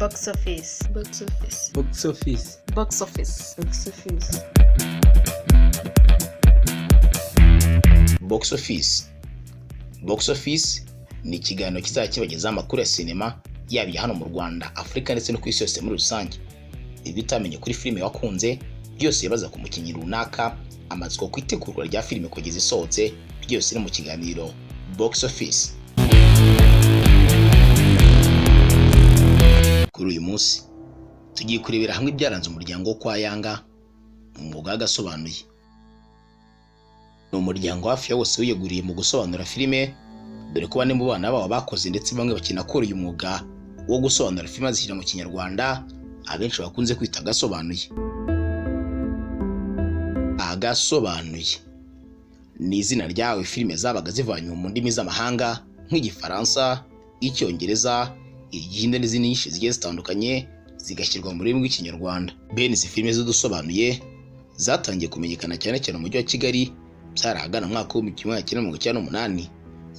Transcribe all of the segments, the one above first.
Box office. Box office. Box office. Box office. Box office. Box office. Box office ni ikiganiro kizajya kibagezaho amakuru ya sinema, yaba iya hano mu Rwanda, Afurika ndetse no ku isi yose muri rusange. Ibyo utamenye kuri filime wakunze byose, bibaza ku mukinnyi runaka, amatsiko ku itegurwa rya filime kugeza isohotse, byose ni mu kiganiro Box office. Kuri uyu munsi tugiye kurebera hamwe ibyaranze umuryango wo kwa Yanga mu mwuga w'agasobanuye. Ni umuryango hafi ya wose wiyeguriye mu gusobanura filime, dore ko bane mu bana babo bakoze ndetse bamwe bakinakora uyu mwuga wo gusobanura filime bazishyira mu Kinyarwanda, abenshi bakunze kwita agasobanuye. Agasobanuye ni izina ryawe filime zabaga zivanywe mu ndimi z'amahanga nk'Igifaransa, Icyongereza, Igihinde n'izindi nyinshi zigiye zitandukanye, zigashyirwa mu rurimi rw'Ikinyarwanda. Bene izi filime z'udusobanuye zatangiye kumenyekana cyane cyane mu mujyi wa Kigali, byari ahagana mu mwaka w'1998,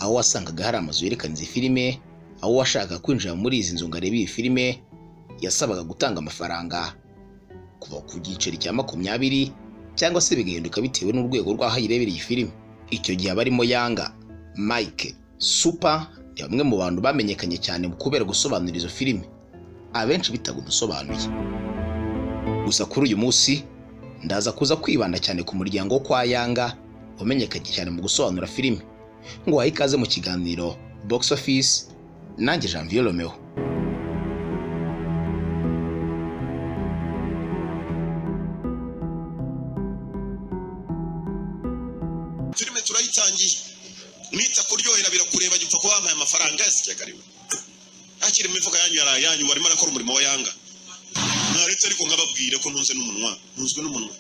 aho wasangaga hari amazu yerekana izi filime, aho uwashakaga kwinjira muri izi nzu ngo arebe iyi filime yasabaga gutanga amafaranga kuva ku giceri cya 20 cyangwa se bigahinduka bitewe n'urwego rw'aho ayirebera iyi filime. Icyo gihe abarimo Yanga, Mike, Super ni bamwe mu bantu bamenyekanye cyane mu kubera gusobanura izo filime, abenshi bitaga udusobanuye. Gusa kuri uyu munsi ndaza kuza kwibanda cyane ku muryango wo kwa Yanga wamenyekanye cyane mu gusobanura filime. Ngo wahe ikaze mu kiganiro Box Office, nanjye Janvier Romeo. Filime turayitangiye, nita kuryohera birakureba, gipfa kuba bampaye amafaranga yasikeka ariwe akiri mu mifuka yanyu yaraye yanyu, barimo arakora umurimo wa Yanga ntaretse, ariko nkababwira ko ntunze n'umunwa, ntunzwe n'umunwa.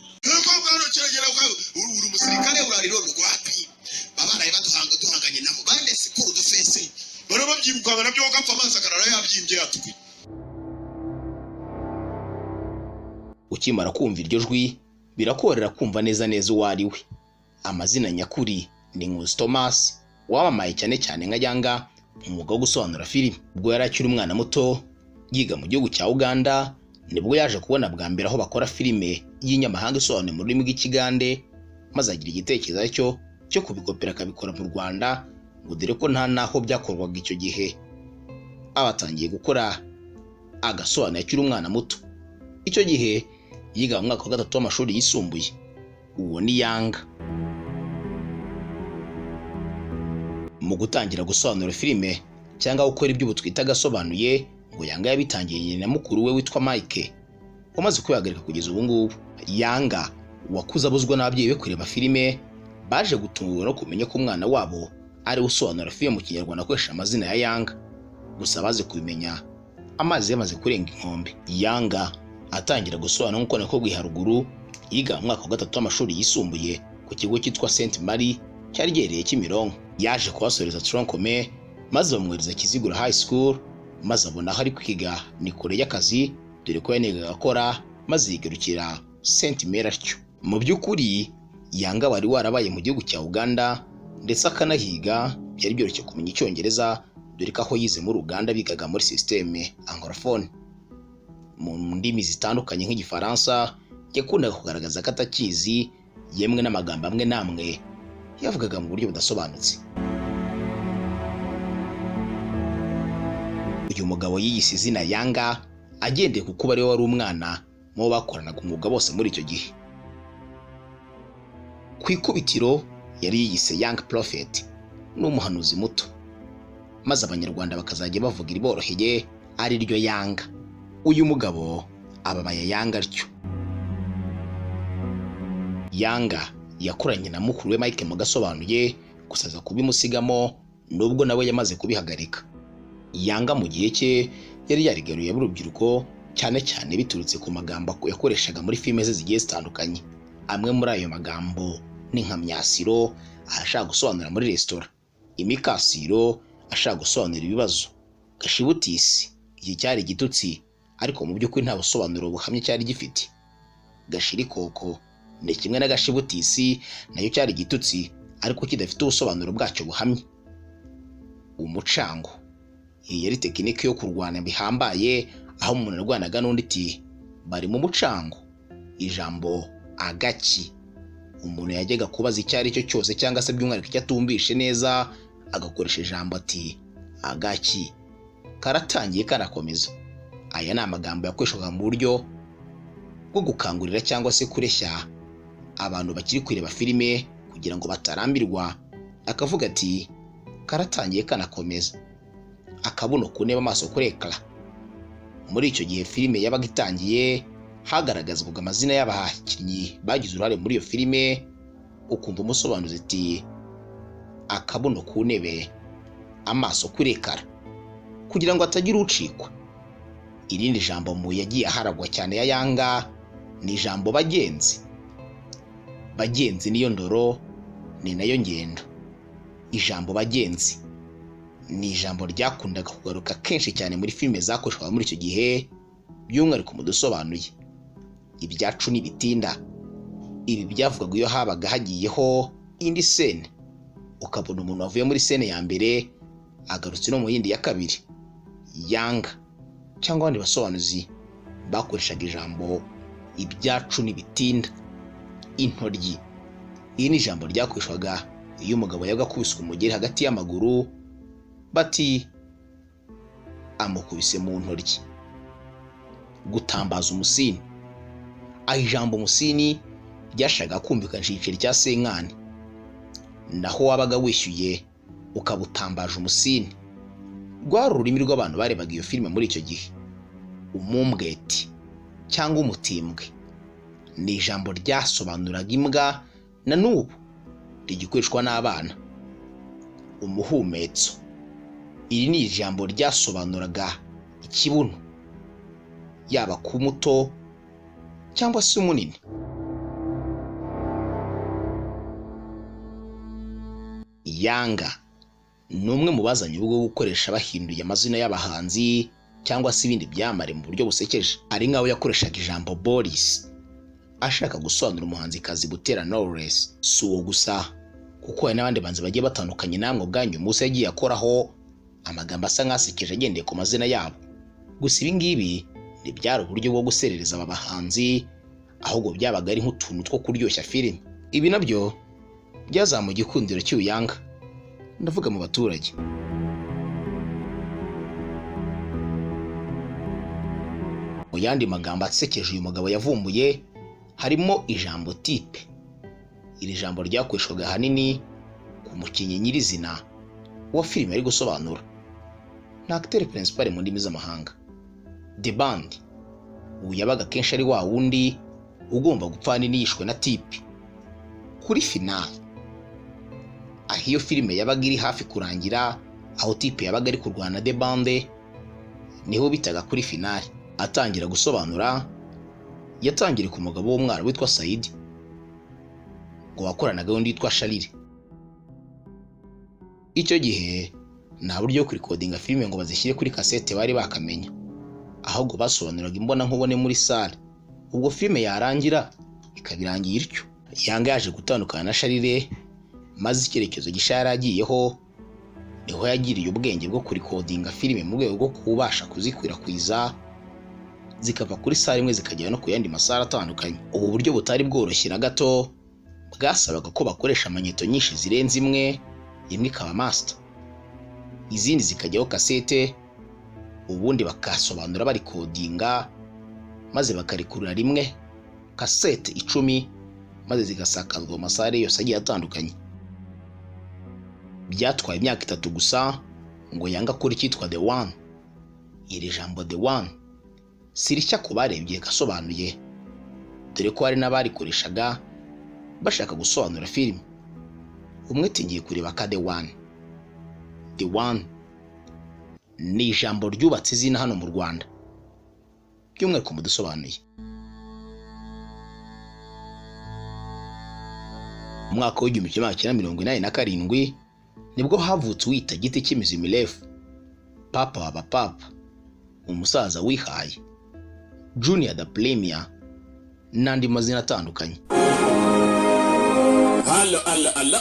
Uri umusirikare urariro rwapi babaraye baduhanga duhanganye nabo bande sikuru dufense barababyirukanka nabyo bagapfa amazi akarara yabyimbye yatukuye. Ukimara kumva iryo jwi birakorera kumva neza neza uwo ari we. Amazina nyakuri ni Nkusi Thomas, wamamaye cyane cyane nka Yanga mu mwuga wo gusobanura filime. Ubwo yari akiri umwana muto yiga mu gihugu cya Uganda, nibwo yaje kubona bwa mbere aho bakora filime y'inyamahanga isobanuye mu rurimi rw'Ikigande, maze agira igitekerezo cyo kubikopera akabikora mu Rwanda, ngo dore ko nta n'aho byakorwaga icyo gihe. Abatangiye gukora agasobanuye akiri umwana muto. Icyo gihe yiga mu mwaka wa gatatu w'amashuri yisumbuye. Uwo ni Yanga. Mu gutangira gusobanura filime cyangwa gukora ibyo ubu twita agasobanuye, ngo Yanga yabitangiye na mukuru we witwa Mike, wamaze kwihagarika kugeza ubu ngubu. Yanga wakuze abuzwa n'ababyeyi be kureba filime, baje gutungurwa no kumenya ko umwana wabo ari we usobanura filime mu Kinyarwanda akoresha amazina ya Yanga. Gusa baze kubimenya amazi yamaze kurenga inkombe. Yanga atangira gusobanura nk'uko nakubwiye haruguru, yiga mu mwaka wa gatatu w'amashuri yisumbuye ku kigo cyitwa Saint Marie cyari giherereye Kimironko. Yaje kuhasoreza tronc commun, maze bamwohereza Kiziguro High School, maze abona aho ari kwiga ni kure y'akazi, dore ko yanigaga akora, maze yigarukira Saint Mary atyo. Mu by'ukuri Yanga wari warabaye mu gihugu cya Uganda ndetse akanahiga, byari byoroshye kumenya Icyongereza, dore ko aho yize muri Uganda bigaga muri système anglophone mu ndimi zitandukanye nk'Igifaransa. Yakundaga kugaragaza ko atakizi, yemwe n'amagambo amwe n'amwe yavugaga mu buryo budasobanutse. Uyu mugabo yiyise izina Yanga agendeye ku kuba ariwe wari umwana mu bo bakoranaga umwuga bose muri icyo gihe. Ku ikubitiro yari yiyise Young Prophet, n'umuhanuzi muto, maze Abanyarwanda bakazajya bavuga iriboroheye ari ryo Yanga. Uyu mugabo ababaye Yanga atyo. Yanga yakoranye na mukuru we Mike mu gasobanuye, gusa aza kubimusigamo nubwo nawe yamaze kubihagarika. Yanga mu gihe cye yari yarigaruye urubyiruko cyane cyane biturutse ku magambo yakoreshaga muri filime ze zigiye zitandukanye. Amwe muri ayo magambo ni nka myasiro, ashaka gusobanura muri resitora, imikasiro ashaka gusobanura ibibazo, gashibutisi, iki cyari igitutsi ariko mu by'ukuri nta busobanuro buhamye cyari gifite. Gashirikoko ni kimwe na gashibutisi, nayo cyari igitutsi ariko kidafite ubusobanuro bwacyo buhamye. Umucango, iyi yari tekinike yo kurwana bihambaye. Aho umuntu arwanaga n'undi iti bari mu mucango. Ijambo agaki umuntu yajyaga kubaza icyo ari cyo cyose cyangwa se by'umwihariko icyo atumvishe neza, agakoresha ijambo ati agaki karatangiye karakomeza. Aya ni amagambo yakoreshwaga mu buryo bwo gukangurira cyangwa se kureshya abantu bakiri kureba filime kugira ngo batarambirwa, akavuga ati karatangiye kanakomeza. Akabuno ku ntebe, amaso kuri ekara. Muri icyo gihe filime yabaga itangiye, hagaragazwaga amazina y'abakinnyi bagize uruhare muri iyo filime, ukumva umusobanuzi ati akabuno ku ntebe, amaso kuri ekara, kugira ngo hatagira ucikwa. Irindi jambo mu yagiye aharagwa cyane ya Yanga ni ijambo bagenzi. Bagenzi niyo ndoro, ni nayo ngendo. Ijambo bagenzi ni ijambo ryakundaga kugaruka kenshi cyane muri filime zakoreshwaga muri icyo gihe, by'umwihariko mu dusobanuye. Ibyacu ntibitinda. Ibi byavugaga iyo habaga hagiyeho indi scene, ukabona umuntu wavuye muri scene ya mbere agarutse no mu yindi ya kabiri. Yanga cyangwa abandi basobanuzi bakoreshaga ijambo ibyacu ntibitinda. Intoryi, iri ni ijambo ryakoreshwaga iyo umugabo yabaga akubiswe umugeri hagati y'amaguru, bati amukubise mu ntoryi. Gutambaza umusini, aho ijambo umusini ryashakaga kumvikanisha igiceri cya senkani, naho wabaga wishyuye ukaba utambaje umusini. Rwari ururimi rw'abantu barebaga iyo filime muri icyo gihe. Umumbweti cyangwa umutimbwe ni ijambo ryasobanuraga imbwa, na n'ubu rigikoreshwa n'abana. Umuhumetso, iri ni ijambo ryasobanuraga ikibuno, yaba ku muto cyangwa se umunini. Yanga ni umwe mu bazanye ubwo gukoresha bahinduye amazina y'abahanzi cyangwa se ibindi byamamare mu buryo busekeje. Ari nk'aho yakoreshaga ijambo Boris ashaka gusobanura umuhanzikazi Butera Knowless. Si uwo gusa, kuko hari n'abandi banzi bagiye batandukanye namwe ubwanyu Musa yagiye akoraho amagambo asa nk'asekeje agendeye ku mazina yabo. Gusa ibi ngibi ntibyari uburyo bwo guserereza aba bahanzi, ahubwo byabaga ari nk'utuntu two kuryoshya filime. Ibi nabyo byazamuye igikundiro cy'Uyanga, ndavuga mu baturage. Mu yandi magambo asekeje uyu mugabo yavumbuye harimo ijambo tipe. Iri jambo ryakoreshwaga ahanini ku mukinnyi nyirizina wa filime ari gusobanura, ni acteur principal mu ndimi z'amahanga. The Band, ubu yabaga kenshi ari wa wundi ugomba gupfa nini yishwe na tipe. Kuri final, aho iyo filime yabaga iri hafi kurangira, aho tipe yabaga ari kurwana na The Band, niho bitaga kuri final. Atangira gusobanura, yatangiriye ku mugabo w'umwara witwa Saidi, ngo wakoranaga n'undi witwa Sharire. Icyo gihe nta buryo bwo kurikodinga filime ngo bazishyire kuri kasete bari bakamenya, ahubwo basobanuraga imbonankubone muri sale. Ubwo filime yarangira ikaba irangiye ityo. Yanga yaje gutandukana na Sharire, maze icyerekezo gishya yari agiyeho niho yagiriye ubwenge bwo kurikodinga filime mu rwego rwo kubasha kuzikwirakwiza, zikava kuri sale imwe zikagera no ku yandi masare atandukanye. Ubu buryo butari bworoshye na gato, bwasabaga ko bakoresha amanyeto nyinshi zirenze imwe, imwe ikaba master, izindi zikajyaho kasete, ubundi bakasobanura barikodinga, maze bakarikurura rimwe kasete 10, maze zigasakazwa mu masare yose agiye atandukanye. Byatwaye imyaka 3 gusa ngo Yanga akore icyitwa The One. Iri jambo The One si rishya ku barebye gasobanuye, dore ko hari n'abarikoreshaga bashaka gusobanura filime. Umwe ati ngiye kureba ka The One. The One ni ijambo ryubatse izina hano mu Rwanda, by'umwihariko mu dusobanuye. Mu mwaka w'1987 nibwo havutse uwita giti cy'imizi mirefu, papa wa papa, umusaza wihaye, Junior the Premier n'andi mazina atandukanye. Allo, allo, allo.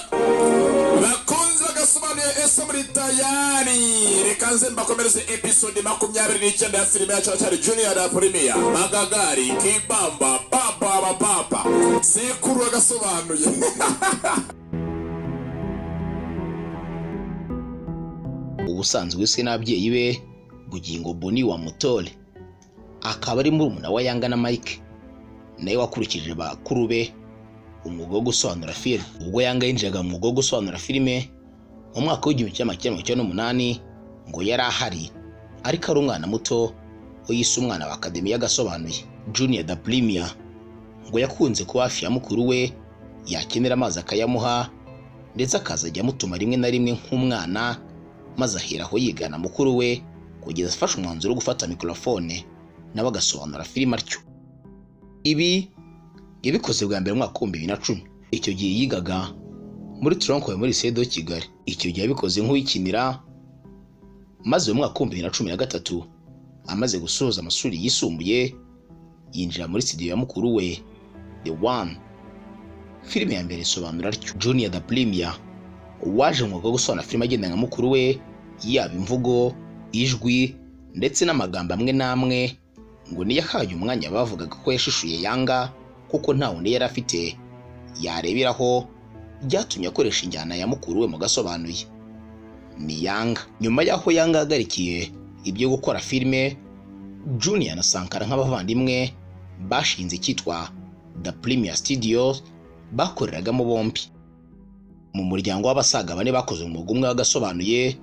Bakunzi. Agasobanuye. Ese muri tayari? Reka nze mbakomereze episode 29 ya filime yacu cyari Junior da Premier Magagari Kibamba Papa wa Papa Sekuru Agasobanuye. Ubusanzwe se n'ababyeyi be, Bugingo Boni wa Mutore, akaba ari murumuna wa Yanga na Mike, nawe wakurikije bakuru be umwuga wo gusobanura filime. Ubwo Yanga yinjiraga mu mwuga wo gusobanura filime mu mwaka w'1998, ngo yari ahari ariko ari umwana muto, we yise umwana wa Akademi y'Agasobanuye. Junior da Premier ngo yakunze kuba hafi ya mukuru we, yakenera amazi akayamuha, ndetse akazajya amutuma rimwe na rimwe nk'umwana, maze ahera aho yigana mukuru we kugeza afashe umwanzuro wo gufata mikorofone nawe agasobanura filime atyo. Ibi yabikoze bwa mbere mu mwaka w'2010. Icyo gihe yigaga muri tronc commun muri Lycée de Kigali. Icyo gihe yabikoze nk'uwikinira, maze mu mwaka w'2013, amaze gusoza amashuri yisumbuye, yinjira muri studio ya mukuru we The One. Filime ya mbere isobanura atyo. Junior da Premier waje mu mwuga wo gusobanura filime agenda nka mukuru we, yaba imvugo, ijwi ndetse n'amagambo amwe n'amwe, ngo niyo ahaye umwanya bavugaga ko yashishuye Yanga, kuko nta wundi yari afite yareberaho, byatumye akoresha injyana ya mukuru we mu gasobanuye ni Yanga. Nyuma y'aho Yanga ahagarikiye ibyo gukora filime, Junior na Sankara nk'abavandimwe bashinze icyitwa The Premier Studios bakoreragamo bombi. Mu muryango w'abasaga bane bakoze umwuga umwe w'agasobanuye,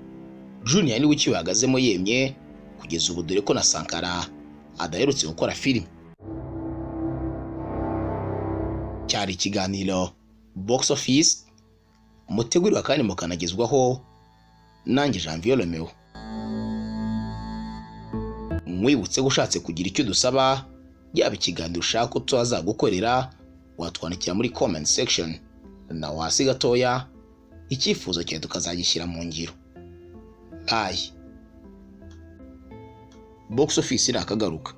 Junior niwe ukiwuhagazemo yemye kugeza ubu, dore ko na Sankara adaherutse gukora filime. Cyari ikiganiro Box Office mutegurirwa kandi mukanagezwaho nanjye Janvier Romeo. Mwibutse ko ushatse kugira icyo dusaba, yaba ikiganiro ushaka ko tuzagukorera, watwandikira muri comment section na hasi gatoya, icyifuzo cyawe tukazagishyira mu ngiro. Bye. Box Office irakagaruka.